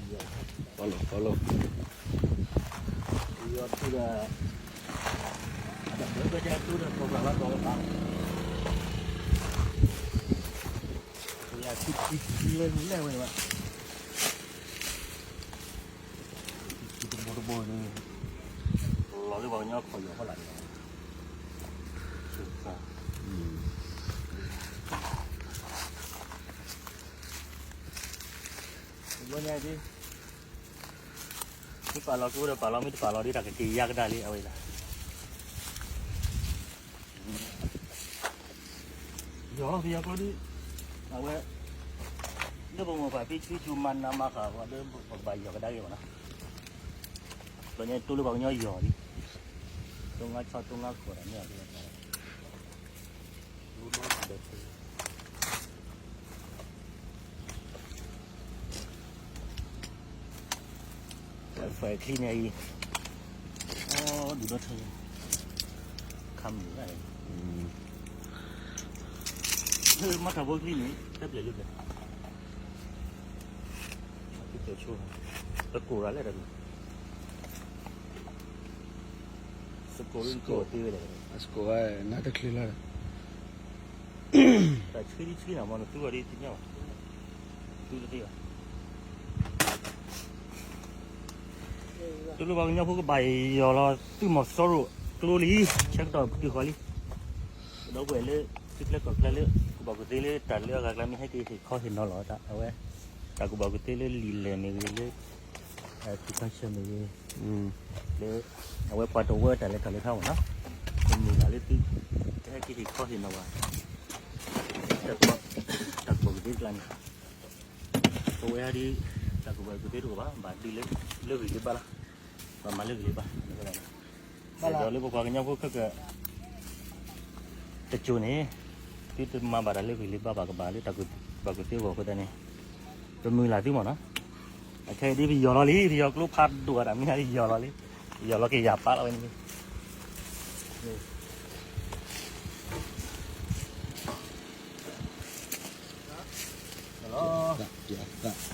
Follow, follow. ယီၤထူဒီး အတၢ်ဘၢဘၢကဲထူဒီး ပှၤဘၣ်လီၤတီၤလီၤပာ်လီၤ. ယၤထူထူထူလၢလဲၣ်ဝဲဘၣ်. ထူတဘိတဘိန့ၣ် လီၤလၢပှၤကညီခီၣ်ယီၤဖီလာ်န့ၣ် ဘၣ်ညါဒ် မ့ၢ်ပာ်လီၤကျိဒီးပာ်လီၤ မ့ၢ်တပာ်လီၤဒ်တၢ်ကက့ၤယါကဒါလံ အဝဲဒၣ် ယီၤလီၤ ပယီၤကျိဒ် အဝဲ လၢပမိၢ်ပၢ်ဖံဖုကၠိမၤနးမၤဃၣ်ပှၤလၢပကဘၣ်ယီၤကဒါက့ၤဘၣ်နီၤ. ဘၣ်ညါတိၢ်လၢပှၤကညီယီၤလံ တိၢ်ငါဆီတိၢ်ငါခိၣ်တၢ်မ့ၢ်အီၤ ဖဲချံန့ၣ်အံၤ အိၣ်ဒုးဒီထၢ ခါမုၢ် မ့ၢ်ထီၣ်ဖိချံန့ၣ် တပျဲၢ်လၢပျဲၢ် တကိးရၤလဲၣ်တၢ် သကိးလၢသကိးသ့ဝဲလဲၣ် သကိးဝဲနါတချုးလီၤ တၢ်ဆှံဒ်ဆှံနၤမ့ၢ်နသူအီၤဒ်သ့ၣ်ညါဘၣ် သူတသ့ဘၣ် တလိၣ်ဘၣ်ကညီဖိကဘၣ်ယီၤလီၤ သုးမီၤစိရိၤကျိလံ ဆၢကတီၢ်တုၤဃီၤလံ ဒီပုၢ်ဝဲၢ်လၢ ထံချၢကီၢ်ချၢလၢ ကူၣ်ဘၣ်ကူၣ်သ့လၢတၢ်လၢအဂၤကျါမ့ၢ်ဟဲက့ၤဟ့ၣ်ခီဟ့ၣ်နီၤလီၤ အဝဲ တၢ်ကူၣ်ဘၣ်ကူၣ်သ့လၢလံာ်လဲၢ်မ့ၢ်ဂ့ၤလၢ ထံခါဆၢမ့ၢ်ဂ့ၤ လၢ အဝဲပှၤတဝၢတၢ်လဲၤထီၣ်လဲၤထီမ့ၢ်နီၤ တမုာ်ဘၣ်လၢသု ကဟဲက့ၤဟ့ၣ်ခီဟ့ၣ်နီၤဘၣ် တၢ်ကူၣ်ဘၣ်ကူၣ်သ့ကျါန့ၣ် ပဝဲဒ် တၢ်ကူၣ်ဘၣ်ကူၣ်သ့တအိၣ်ဘၣ် ဘၣ်ဒုးလၢ လၢဂံၢ်လၢဘါလီၤ ဘၣ်မၤလၢဂံၢ်လၢဘါ ဒီးလၢပပှၤကညီဖိခဲက တစိၤန့ၣ် သုတမၤဘၣ်တၢ်လၢဂံၢ်လၢဘါဘၣ်ကဘၣ်လၢတၢ်ကူၣ်ဘၣ်ကူၣ်သ့အဂီၢ်အဃိသတးန့ၣ် ပမုၢ်လၢ်သုမ့ၢ်နီၤ အခဲအံၤဒ်ပယီၤလီၤလံ ပယီၤကျိဖးဒိၣ်အတၢ်မံၤဟါလံ ယီၤလီၤလံ ယီၤလီၤက့ၤယၤပာ်လီၤဝဲန့ၣ် လီၤ